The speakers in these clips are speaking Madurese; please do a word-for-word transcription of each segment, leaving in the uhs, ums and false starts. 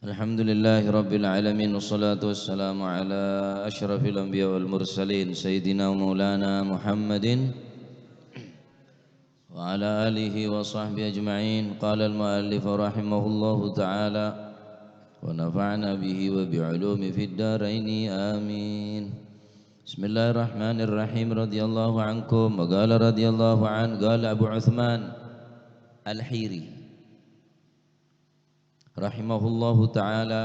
الحمد لله رب العالمين، والصلاة والسلام على أشرف الأنبياء والمرسلين، سيدنا ومولانا محمد وعلى آله وصحبه أجمعين. قال المؤلف رحمه الله تعالى، ونفعنا به وبعلومه في الدارين، آمين. بسم الله الرحمن الرحيم. رضي الله عنكم. وقال رضي الله عنه، قال أبو عثمان الحيري رحمه الله تعالى: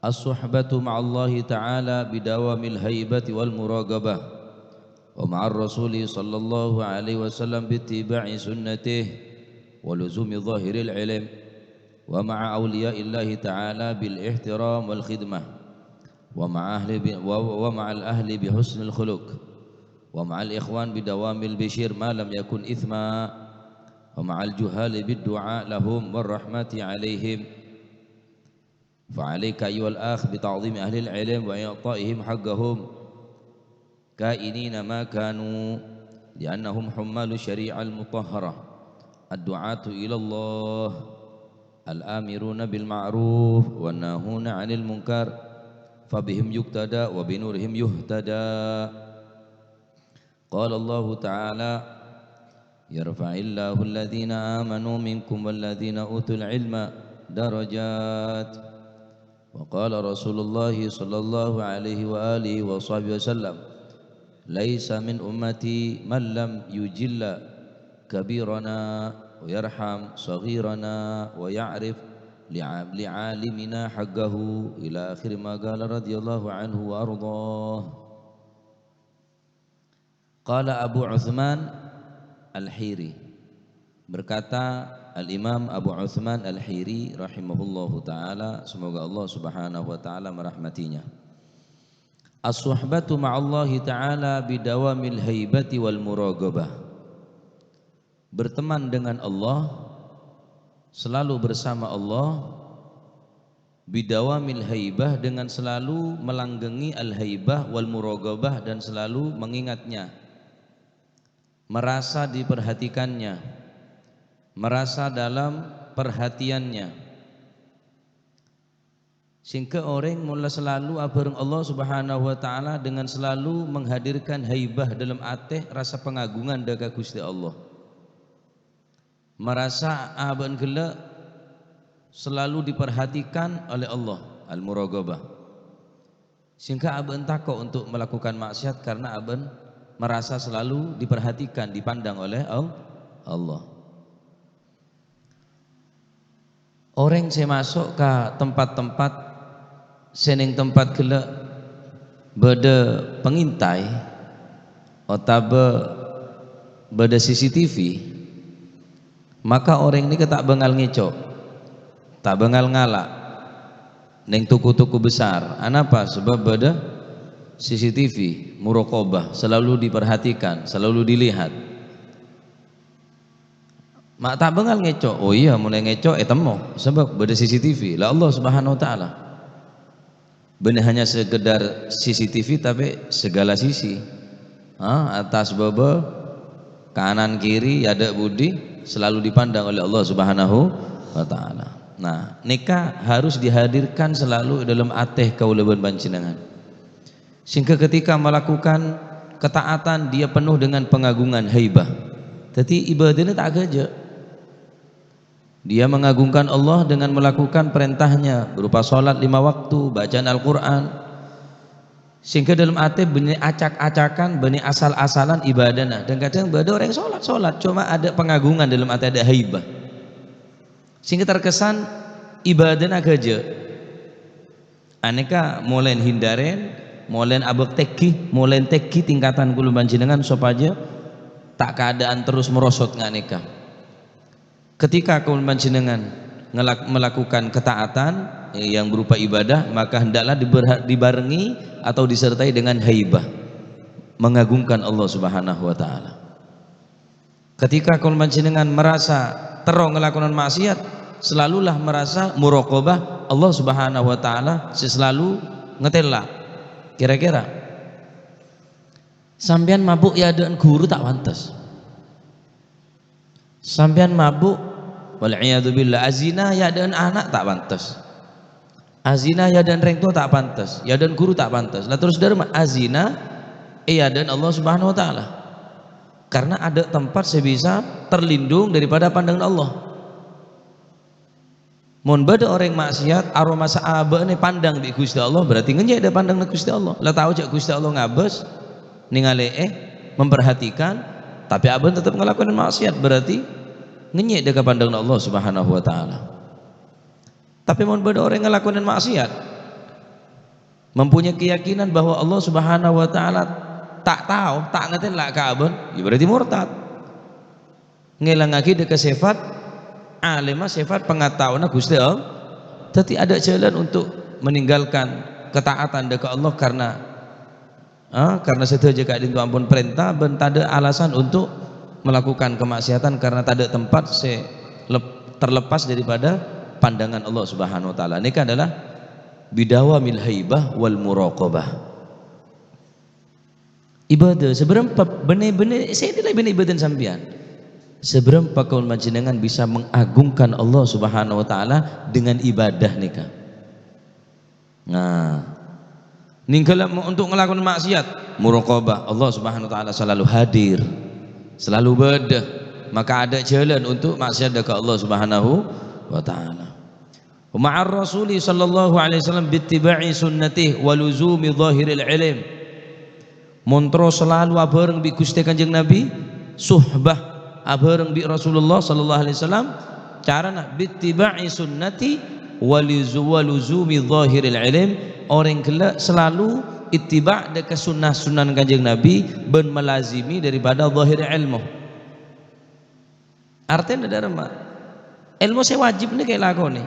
الصحبة مع الله تعالى بدوام الهيبة والمراقبة، ومع الرسول صلى الله عليه وسلم باتباع سنته ولزوم ظاهر العلم، ومع أولياء الله تعالى بالاحترام والخدمة، ومع أهل ب-، و-، ومع الأهل بحسن الخلق، ومع الإخوان بدوام البشر ما لم يكن إثما، ومع الجهال بالدعاء لهم والرحمة عليهم. فعليك أيها الأخ بتعظيم أهل العلم وإعطائهم حقهم كائنين ما كانوا، لأنهم حمال الشريعة المطهرة، الدعاة إلى الله، الآمرون بالمعروف والناهون عن المنكر، فبهم يقتدى وبنورهم يهتدى. قال الله تعالى: يرفع الله الذين آمنوا منكم والذين أوتوا العلم درجات. وقال رسول الله صلى الله عليه وآله وصحبه وسلم: ليس من أمتي من لم يجل كبيرنا ويرحم صغيرنا ويعرف لع-، لعالمنا حقه، إلى آخر ما قال رضي الله عنه وأرضاه. Qala Abu Utsman Al-Hiri. Berkata Al-Imam Abu Utsman Al-Hiri rahimahullahu ta'ala, semoga Allah Subhanahu wa Ta'ala merahmatinya. "As-suhbatu ma'allahi ta'ala bidawamil haibati wal muraqabah." Berteman dengan Allah, selalu bersama Allah, bidawamil haibah, dengan selalu melanggengi al-haibah wal muraqabah, dan selalu mengingatnya, merasa diperhatikannya, merasa dalam perhatiannya. Sehingga orèng mola selalu abhâreng Allah Subhanahu wa Ta'ala dengan selalu menghadirkan haibah dalam atè, rasa pangagungan dâ' ka Ghustè Allah. Merasa abâ'na ghellâ' selalu diperhatikan oleh Allah, al-muraqabah. Sehingga abâ'na tako' untuk melakukan maksiat karena abâ'na merasa selalu diperhatikan, dipandang oleh Al-, Allah. Orèng sè maso' ka tempat-tempat sè neng tempat ghellâ' bâdâ pangèntaè otabâ bâdâ C C T V, maka orèng nèka ta' bângal ngèco', ta' bângal ngala' neng toko-toko besar. Anapa? Sabâb bâdâ C C T V, muraqabah, selalu diperhatikan, selalu dilihat. Ma' ta' bângal ngèco'. Oh iyâ, mon ngèco' ètemmo, sabâb bâdâ C C T V. La Allah Subhanahu wa Ta'ala. Bânnè hanya sekedar C C T V, tapè segala sisi. Ha, attas bâbâ, kanan kiri, adâ' budi, selalu dipandang oleh Allah Subhanahu wa Ta'ala. Nah, nèka harus dihadirkan selalu dalam atè kaulâ bân panjhennengngan. Sehingga ketika melakukan ketaatan, dia penuh dengan pengagungan, haibah. Dhâddhi, ibadahnya ta' ghâjâ'. Dia mengagungkan Allah dengan melakukan perintahnya berupa sholat lima waktu, bacaan Al-Quran. Sehingga dalam atè bânnè acak-acakan, bânnè asal-asalan ibadahna. Dan kadang bâdâ orèng sholat, sholat, cuma adâ' pengagungan dalam atè, adâ' haibah. Sehingga terkesan ibadahna ghâjâ'. Anèka molaè hindârè, molaè abâktèghi, molaè tèghi tingkatan kaulâ panjhennengngan sopajâ ta' kaadâ'ân terros merosot nga' nèka. Ketika kaulâ panjhennengngan ngelak-, melakukan ketaatan, eh, yang berupa ibadah, maka hendaklah diberha-, dibarengi atau disertai dengan haibah, mengagungkan Allah Subhanahu wa Ta'ala. Ketika kaulâ panjhennengngan merasa terro ngalakonan maksiat, selalulah merasa muraqabah Allah Subhanahu wa Ta'ala sè selalu ngatèla'. Kira-kira, sampèyan mabuk è adâ'ân ghuru ta' pantes. Sampèyan mabuk, wal iyadzu billah, azina è adâ'ân ana' ta' pantes. Azina è adâ'na rèng towa ta' pantes, è adâ'na ghuru ta' pantes. Lah terros dhâremma? Azina è adâ'na Allah Subhanahu wa Ta'ala. Karena adâ' tempat sè bisa terlindung daripada pandanganna Allah. Mon bâdâ orèng maksiat, aromasa abâ'na èpandang bi' Ghustè Allah, berarti ngènyè' dâ' pandanganna Ghustè Allah. La tao jâ' Ghustè Allah ngabâs, nèngalè'è, memperhatikan, tapè abâ'na tetep ngalakonè maksiat, berarti ngènyè' dâ' ka pandanganna Allah Subhanahu wa Ta'ala. Tapè mon bâdâ orèng ngalakonè maksiat, mempunyai keyakinan bahwa Allah Subhanahu wa Ta'ala ta' tao, ta' ngatèla' ka abâ'na, ya berarti murtad. Ngèlangaghi dâ' ka sèfat alimma, sèfat pangataowanna Ghustè Allah. Dhâddhi adâ' jhâlân untuk meninggalkan ketaatan dâ' ka Allah karena, ah, karena sadhâjâ ka'dinto ampon parènta bân tadâ' alasan untuk melakukan kemaksiatan karena tadâ' tempat sè lep-, terlepas daripada pandangan Allah Subhanahu wa Ta'ala. Nèka adalah bidawamil haibah wal muraqabah. Ibadah, sabârâmpa bânnè-bânnè sè èdilai bân ibadana sampèyan? Sabârâmpa kaulâ panjhennengngan bisa mengagungkan Allah Subhanahu wa Ta'ala dengan ibadah nèka? Nah, nèngghâl mo-, untuk ngalakonè maksiat, muraqabah, Allah Subhanahu wa Ta'ala salalu hadir, salalu bâdâ, maka adâ' jhâlân untuk maksiat dâ' ka Allah Subhanahu wa Ta'ala. Wa ma'ar Rasuli sallallahu alaihi wasallam bittiba'i sunnatih wa luzumi zahiril ilm. Mon terro salalu abhâreng bi' Ghustè Kanjeng Nabi, suhbah abhâreng bi' Rasulullah sallallahu alaihi wasallam, carana bittiba'i sunnati wa lizu-, wa luzumi zahiril ilm, orèng ghellâ' salalu ittiba' dâ' ka sunnah-sunnah Kanjeng Nabi bân malazimi daripada zahir ilmu. Artèna dhâremma? Èlmo sè wajib nèka èlakonè.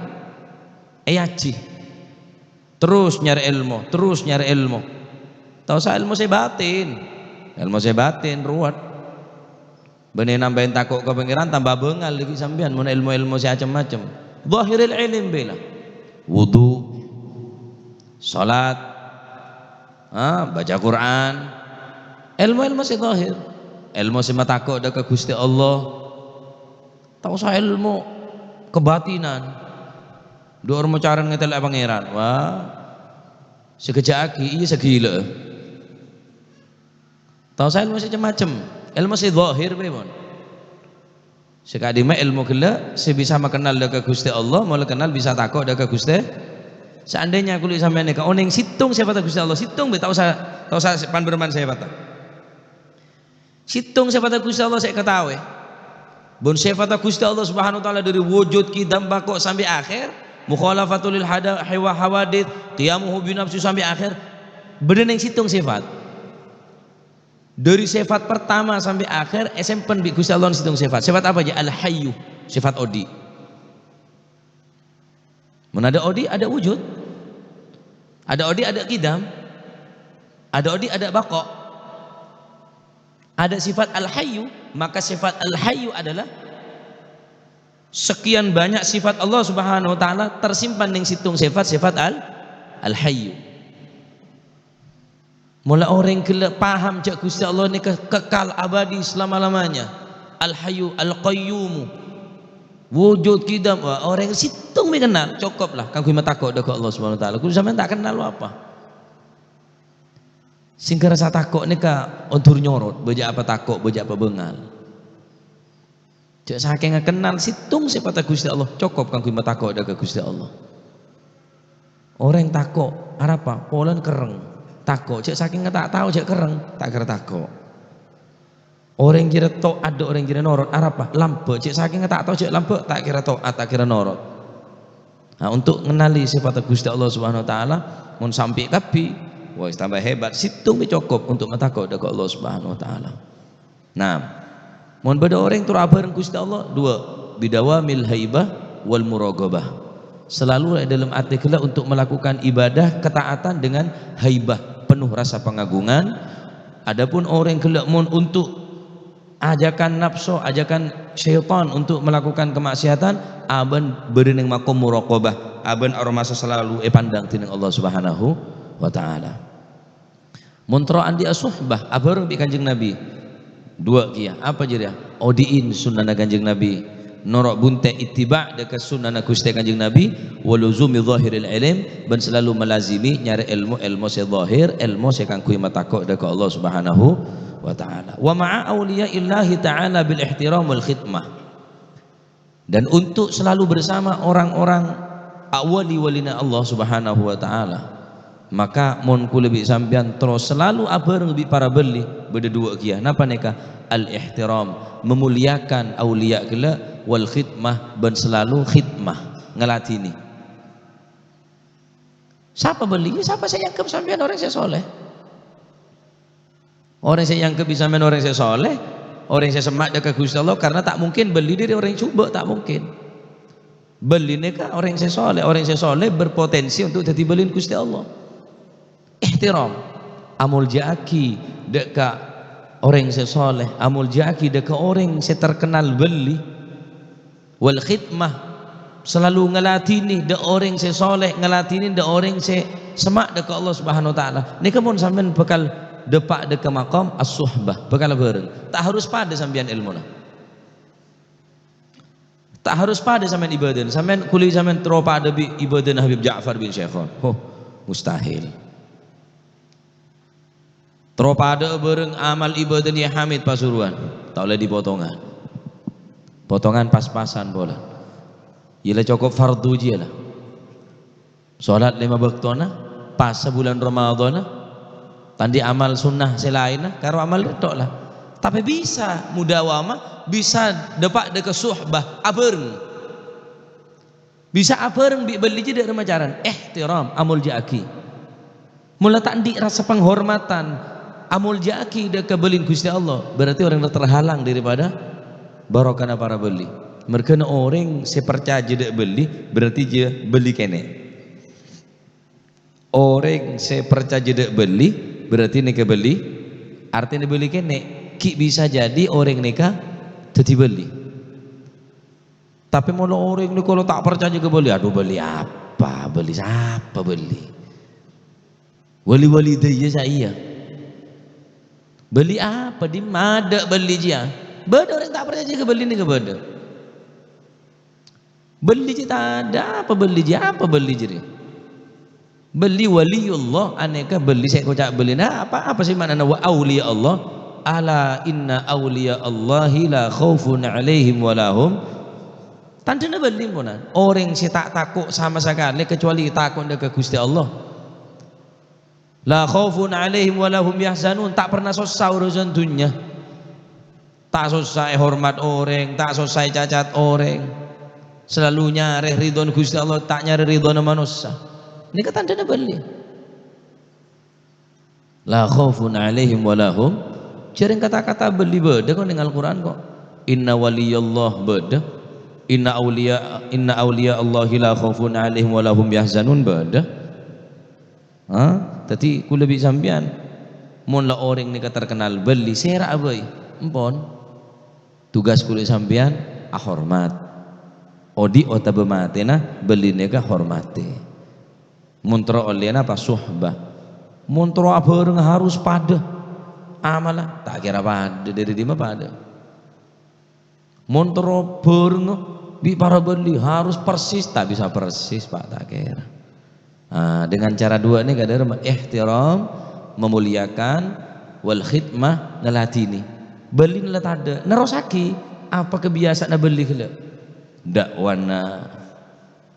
Èajhi. Terros nyarè èlmo, terros nyarè èlmo. Ta' osa èlmo sè batin. Èlmo sè batin, ruwet. Bânnè nambâi tako' ka Pangèran, tamba bângal dhâggi' sampèyan mon èlmo-èlmo sè cem-macem. Zahiril ilm bhâi la. Wudu, salat, ah, baca Quran. Èlmo-èlmo sè zahir. Èlmo sè matako' dâ' ka Ghustè Allah. Ta' osa èlmo kabatinan. Dhu ormo carana ngatèla' Pangèran. Wah, sè ghâjâ'aghi, iyâ sè ghila'a. Ta' osa èlmo sè cem-macem. Èlmo sè zahir bhâi, mon. Sè ka'dimma èlmo ghellâ' sè bisa makennal dâ' ka Ghustè Allah, mola kennal bisa tako' dâ' ka Ghustè. Seandainya kulâ sampèyan nèka onèng sèttong sèfatta Ghustè Allah, sèttong bhâi, ta' osa, ta' osa sè pan-bârâmman sèfatta. Sèttong sèfatta Ghustè Allah sè èkataowè. Bân sèfatta Ghustè Allah Subhanahu wa Ta'ala dhâri wujud, qidam, baqo' sampè' akhèr, mukhalafatul lil hada-, hawa-, hawadits, qiyamuhu bi nafsi sampè' akhèr. Bâdâ nèng sèttong sèfat. Dhâri sèfat pertama sampè' akhèr èsempen bi' Ghustè Allah sèttong sèfat. Sèfat apa jâ? Al-Hayyu, sèfat odi'. Mon adâ' odi', adâ' wujud. Adâ' odi', adâ' qidam. Adâ' odi', adâ' baqo'. Adâ' sèfat Al-Hayyu, maka sèfat Al-Hayyu adalah sekian banyak sèfat Allah Subhanahu wa Ta'ala tersimpan nèng sèttong sèfat, sèfat Al-, Al-Hayyu. Mola orèng ghellâ' paham jâ' Ghustè Allah nèka kekal abadi selama-lamanya. Al-Hayyu Al-Qayyumu. Wujud, qidam, wah, orèng sèttong mè' kennal, cokop la kaangghuy matako' dâ' ka Allah Subhanahu wa Ta'ala. Kulâ sampèyan ta' kennal apa? Sè èkarassa tako' nèka ondur nyorot, bâjâ apa tako', bâjâ apa bângal. Jâ' sakènga kennal sèttong sèfatta Ghustè Allah, cokop kaangghuy matako' dâ' ka Ghustè Allah. Orèng tako', arapa? Polana kerrèng. Tako', jâ' sakènga ta' tao jâ' kerrèng, ta' kèra tako'. Orèng jârèya to'at dâ' orèng jârèya norot, arapa? Lambâ', jâ' sakènga ta' tao jâ' lambâ', ta' kèra to'at, ta' kèra norot. Nah, untuk ngennalè sèfatta Ghustè Allah Subhanahu wa Ta'ala, mon sampè' kabbhi, wah, tambâ hebat, sèttong mè' cokop untuk matako' dâ' ka Allah Subhanahu wa Ta'ala. Nah, mon bâdâ orèng terro abhâreng Ghustè Allah, dua, bidawamil haibah wal muraqabah. Selalu è dâlem atè ghellâ' untuk melakukan ibadah ketaatan dengan haibah, penuh rasa pengagungan. Adapun orèng ghellâ' mon untuk ajakan napso, ajakan syaitan untuk melakukan kemaksiatan, abâ'na bâdâ neng makom muraqabah, abâ'na aromasa selalu èpandang dhineng Allah Subhanahu wa Ta'ala. Mon terro andi'â sohbah, abhâreng bi' Kanjeng Nabi. Dua kèya, apa jârèya? Odi'in sunnana Kanjeng Nabi. Noro' bunte' ittiba' dâ' ka sunnana Ghustè Kanjeng Nabi, wa luzumi dhahiril ilm, bân salalu malazimi nyarè èlmo-èlmo sè dhahir, èlmo sè kaangghuy matako' dâ' ka Allah Subhanahu wa Ta'ala. Wa ma'a auliya'illahi ta'ala bil ihtiram wal khidmah. Dan untuk selalu bersama orang-orang wali-walina Allah Subhanahu wa Ta'ala. Maka mon kaulâ bi' sampèyan terro salalu abhâreng bi' para bâli, bâdâ duwâ' kèya. Napa nèka? Al-ihtiram, memuliakan auliya ghellâ', wal khidmah, bân salalu khidmah, ngaladhini. Sapa bâli? Ya, sapa sè èangghep sampèyan orèng sè soleh. Orèng sè èangghep bi' sampèyan orèng sè soleh, orèng sè semma' dâ' ka Ghustè Allah, karena ta' mungkin bâli dâri orèng jhubâ', ta' mungkin. Bâli nèka orèng sè soleh, orèng sè soleh berpotensi untuk dhâddhi bâlina Ghustè Allah. Ihtiram, amoljâ'aghi dâ' ka orèng sè soleh, amoljâ'aghi dâ' ka orèng sè terkenal bâli. Wal khidmah, salalu ngaladhini dâ' orèng sè soleh, ngaladhini dâ' orèng sè semma' dâ' ka Allah Subhanahu wa Ta'ala. Nèka mon sampèyan bhâkal dâpa' dâ' ka maqam as-suhbah, bhâkal abhâreng. Ta' harus padâ sampèyan èlmona. Ta' harus padâ sampèyan ibâdâna. Sampèyan, kaulâ sampèyan terro padâ bi' ibâdâna Habib Ja'far bin Syekhon. Huh, mustahil. Terro padâ'â bhâreng amal ibâdâna Yai Hamid Pasuruan. Ta' ollè dipotongan. Potongan pas-pasan polana. Iyâ la cokop fardu jiyâ la. Salat lèma bâktona, pas sabulân Ramadhanna, ta' andi' amal sunnah sè laènna, karo amal rèya tok la. Tapè bisa mudawamah, bisa dâpa' dâ' ka suhbah, abhâreng. Bisa abhâreng bi' bâli jiyâ dâ' remma carana, ihtiram, amoljâ'aghi. Mon la ta' andi' rasa penghormatan, amoljâ'aghi dâ' ka bâlina Ghustè Allah, berarti orèng terhalang daripada barokahna para bâli. Merghâna orèng sè parcajâ dâ' bâli, berarti jiyâ bâli kènè'. Orèng sè parcajâ dâ' bâli, berarti nèka bâli, artèna bâli kènè'. Ghi' bisa jadi orèng nèka dhâddhi bâli. Tapè mon la orèng nèka la ta' parcajâ ka bâli, adhu, bâli apa? Bâli sapa bâli? Wali-wali dâjâ sa iyâ. Bâli apa? Dimma dâ' bâli jiyâ? Bâdâ orèng ta' parcajâ ka bâli nèka bâdâ. Bâli jiyâ tadâ', apa bâli jiyâ? Apa bâli jiyâ? Bâli waliyullah, anèka bâli sè èkoca' bâlina. Apa, apa sè ma'nana wa auliya Allah? Ala inna auliya Allahi la khaufun alaihim wa lahum. Tandhâna bâli, ponan. Orèng sè ta' tako' sama sakalè, kecuali tako' dâ' ka Ghustè Allah. La khaufun alaihim wa lahum yahzanun. Ta' pernah sossa urusan dunnya. Ta' sossa èhormat orèng, ta' sossa ècacat orèng. Salalu nyarè ridhona Ghustè Allah, ta' nyarè ridhona manossa. Nèka tandhâna bâli. La khaufun alaihim wa lahum. Jhâreng kata-kata bâli bâdâ kok neng Al-Qur'an kok. Inna waliyallah bâdâ. Inna auliya, inna auliya Allahi la khaufun alaihim wa lahum yahzanun bâdâ. Ha? Dhâddhi, kaulâ bi' sampèyan, mon la orèng nèka terkenal bâli, sèra'a bhâi? Empon. Tugas kaulâ sampèyan, ahormat. Odi' otabâ matèna, bâli nèka hormatè. Mon terro ollèna pas suhbah. Mon terro abhâreng harus padâ amalla, ta' kèra padâ, dâri dimma padâ. Mon terro bhârengnga bi' para bâli harus persis, ta' bisa persis, Pak, ta' kèra. Ah, dengan cara dua ini kadar ihtiram, memuliakan, wal khidmah, ngeladini. Bâlina la tadâ', nerrossaghi apa kebiasaanna bâli ghellâ'. Dakwana,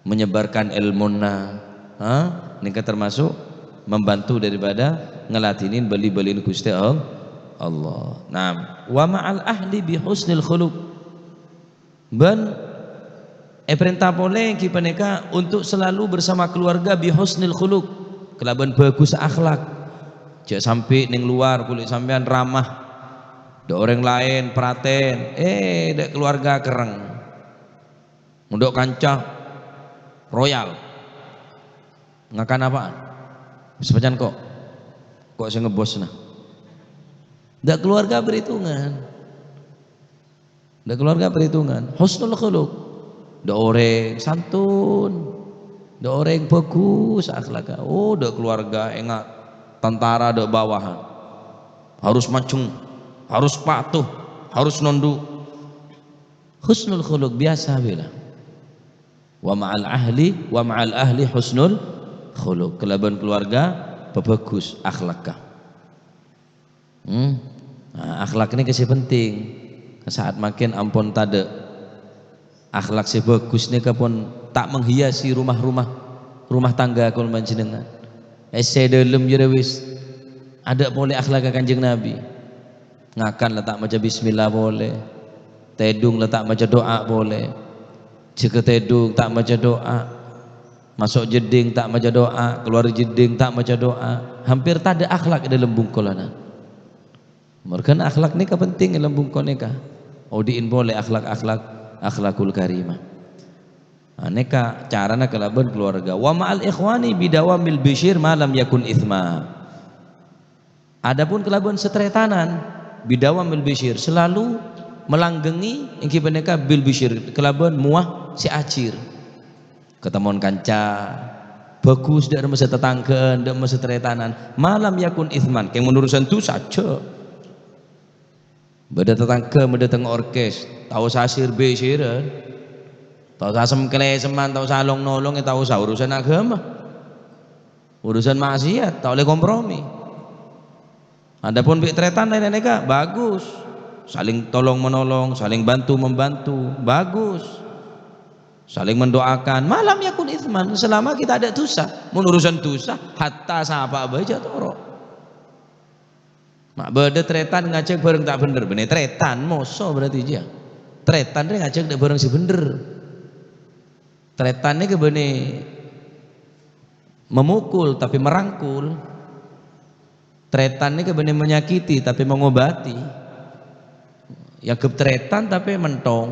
menyebarkan èlmona, ha? Nèka termasuk membantu daripada ngeladinin bâli-bâlina Ghustè All-, Allah. Naam. Wa ma'al ahli bi husnil khuluq. Bân èparènta polè ghi' panèka untuk selalu bersama keluarga bi husnil khuluq, kalabân bhâgus akhlak. Jhâ' sampè' neng lowar kulâ sampèyan ramah. Dâ' orèng laèn pratèn, eh, dâ' keluarga kerrèng. Mondhuk kanca royal. Ngakan apaan? Sapanjhân kok. Kok sè ngebosna. Dâ' keluarga perhitungan. Dâ' keluarga perhitungan. Husnul khuluq. Dâ' orèng santun. Dâ' orèng bhâgus akhlakka. Oh, dâ' keluarga enga' tantara dâ' bawahan. Harus manjheng, harus patuh, harus nondhu'. Husnul khuluq biyasa bhâi la. Wa ma'al ahli, wa ma'al ahli husnul khuluq. Kalabân kaluwarga pabhâghus akhlakka. Hmm. Nah, akhlak nèka sè penting. Saat mangkèn ampon tadâ'. Akhlak sè bhâghus nèka pon ta' menghiasi rumah-rumah, rumah tangga kaulâ panjhennengngan. Essè dâlem jârèya wis adâ' polè akhlakka Kanjeng Nabi. Ngakan la ta' maca bismillah polè. Tèdung la ta' maca du'a polè. Jâgâ tèdung ta' maca du'a. Maso' jeddhing ta' maca du'a, kalowar jeddhing ta' maca du'a. Hampir tadâ' akhlak è dâlem bungkollana. Marghâna akhlak nèka penting è dâlem bungkol nèka. Odi'in polè akhlak-akhlak, akhlakul karimah. Nah, nèka carana kalabân kaluwarga. Wa ma'al ikhwani bidawamil bisyir ma lam yakun itsma. Adapun kalabân sataretanan, bidawamil bisyir, selalu melanggengi, ènggi panèka bil bisyir, kalabân mowa sè ajir. Katemmowan kanca, bhâghus dâ' remma satatangghâ'ân, dâ' remma sataretanan, ma lam yakun itsman, kèng mon urusan dhusa, jhâ'. Bâdâ tatangghâ, bâdâ tengngorkes, ta' osa sir-bisiran, ta' osa sem-kalesemman, ta' osa long-nolong, ta' osa urusan aghâma. Urusan maksiat, ta' ollè kompromi. Adapun bi' tarètan laèn nèka, bagus. Saling tolong-menolong, saling bantu-membantu, bagus. Saling mendoakan, ma lam yakun itsman, selama kita adâ' dhusa. Mon urusan dhusa, hatta sapa bhâi jhâ' toro'. Ma' bâdâ tarètan ngajhâk bhârâng ta' bhendher, bânnè tarètan, moso berarti jiyâ. Tarètan rè ngajhâk dâ' bhârâng sè bhendher. Tarètan nèka bânnè memukul, tapè merangkul. Tarètan nèka bânnè menyakiti, tapè mengobati. Èangghep tarètan, tapè mentong.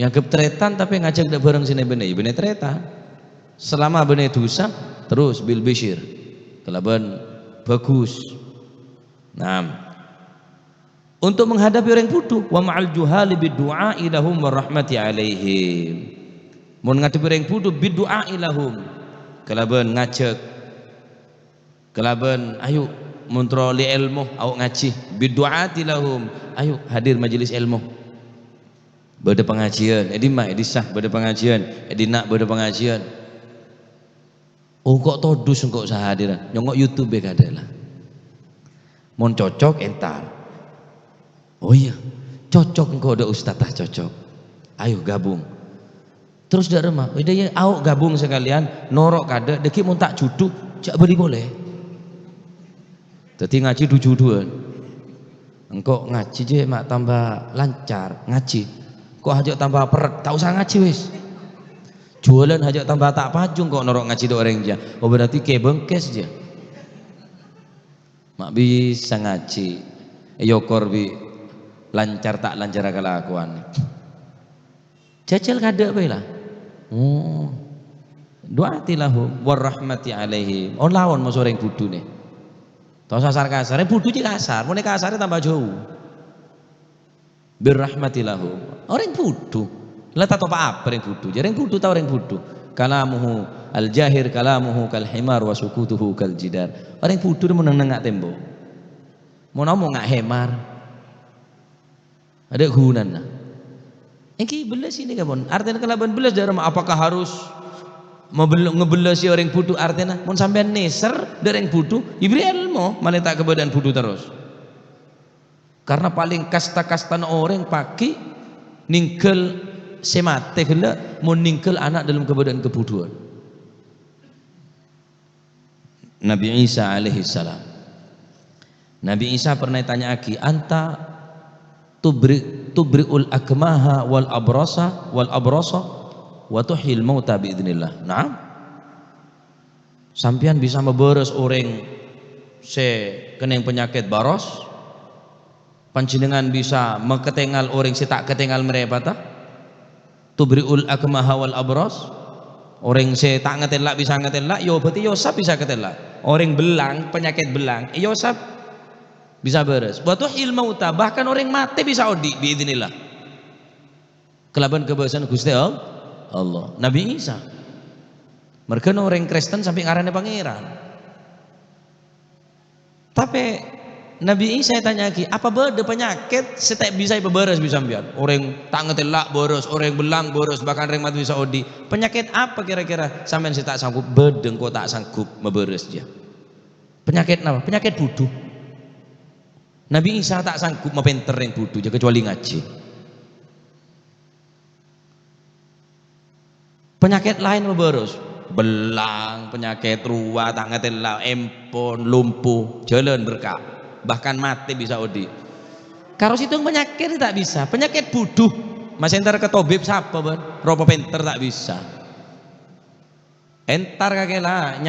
Èangghep tarètan, tapè ngajhâk dâ' bhârâng sè nè-bânnè, yâ bânnè tarètan. Selama bânnè dhusa, terus bil bisyir. Kalabân bhâghus. Naam. Untuk menghadapi orèng bhudhu, wa ma'al juhali bid du'a'i lahum wa rahmati 'alaihim. Mon ngadhebbhi orèng bhudhu, bid du'a'i lahum. Kalabân ngajhâk. Kalabân, ayo, mon terro li èlmo, ayo ngajhi. Bid du'ati lahum. Ayo, hadir majelis èlmo. Bâdâ pangajiân. È dimma? È dissa bâdâ pangajiân. È dinna' bâdâ pangajiân. Oh, engko' todus engko' sahadiran. Nyongngo' YouTube kadhâ' la. Mon cocok, entar. Oh iyâ, cocok engko' dâ' ustadz, ah, cocok. Ayo gabung. Terros dâ' remma, "Iyâ, iyâ, ayo gabung sakalèyan, noro' kadhâ', dâgghi' mon ta' jhudhu, jhâ' bâli polè." Dâddhi ngajhi dhu-jhudhuwân. Engko' ngajhi jiyâ ma' tamba lancar, ngajhi. Engko' hajâ' tamba perrek, ta' osa ngajhi wis. Juwâlân hajâ' tamba ta' paju engko' noro' ngajhi dâ' orèng jiyâ. Oh, berarti kè bengkes jiyâ. Ma' bisa ngajhi, èokor bi' lancar ta' lancarra kalakowan. Jhâjhâl kadhâ' bhâi la. Oh. Du'ati lahum warahmati 'alaihim. Oh, laon moso orèng bhudhu nè. Ta' osa kasar-kasar. Orèng bhudhu jiyâ kasar. Mon kasarè tamba jhâu. Birrahmati lahum. Orèng bhudhu. La ta' topa' apa orèng bhudhu. Jhâ' orèng bhudhu ta' orèng bhudhu. Kalamuhu al-jahir kalamuhu kal himar wa sukutuhu kal jidar. Orèng bhudhu mon neng-neng nga' tembok. Mon omong nga' hemar. Adâ' ghunana. Ènggi bellas ini, kapon. Artèna kalabân bellas dâ' remma, apakah harus mabel-, ngebellasi orèng bhudhu artèna? Mon sampèyan nèser dâ' orèng bhudhu, èberri' èlmo, malè ta' kabâdâ'ân bhudhu terros. Karena palèng kasta-kastana orèng paghi' nèngghâl sè matè ghellâ', mon nèngghâl ana' dâlem kabâdâ'ân kabhudhuwân. Nabi Isa alaihissalam. Nabi Isa pernah ètanya'aghi, "Anta tubri-, tubri'ul akmaha wal abrasa, wal abrasa, wa tuhyil mauta bi'idznillah." Naam. Sampèyan bisa mabârâs orèng sè kennèng panyakèt baros? Panjhennengngan bisa makatèngal orèng sè ta' katèngal marèpata? Tubri'ul akmaha wal abras? Orèng sè ta' ngatèla' bisa ngatèla', èobâdhi, èosap bisa katèla'. Orèng bellang, panyakèt bellang, èosap bisa bârâs. Wa tuhyil mauta, bahkan orèng matè bisa odi' bi'idznillah. Kalabân kabâsana Ghustè All-, Allah. Nabi Isa. Marghâna orèng Kristen sampè' ngaranè Pangèran. Tapè Nabi Isa ètanya'aghi, "Apa bâdâ panyakèt sè ta' bisa èpabârâs bi' sampèyan? Orèng ta' ngatèla' bârâs, orèng bellang bârâs, bahkan rèng matè bisa odi'. Panyakèt apa kèra-kèra sampèyan sè ta' sanggup?" "Bâdâ, engko' ta' sanggup mabârâs, jâ." "Panyakèt napa?" "Panyakèt budhu." Nabi Isa ta' sanggup mapènter rèng budhu, jâ, kecuali ngajhi. Panyakèt laèn mabârâs, bellang, panyakèt rowa, ta' ngatèla', empon, lumpuh, jhâlân berka', bahkan matè bisa odi'. Karo sèttong panyakèt ta' bisa, panyakèt budhu. Masè èntar ka tobib sapa, bân? Ropa pènter ta' bisa. Èntar ka kèla,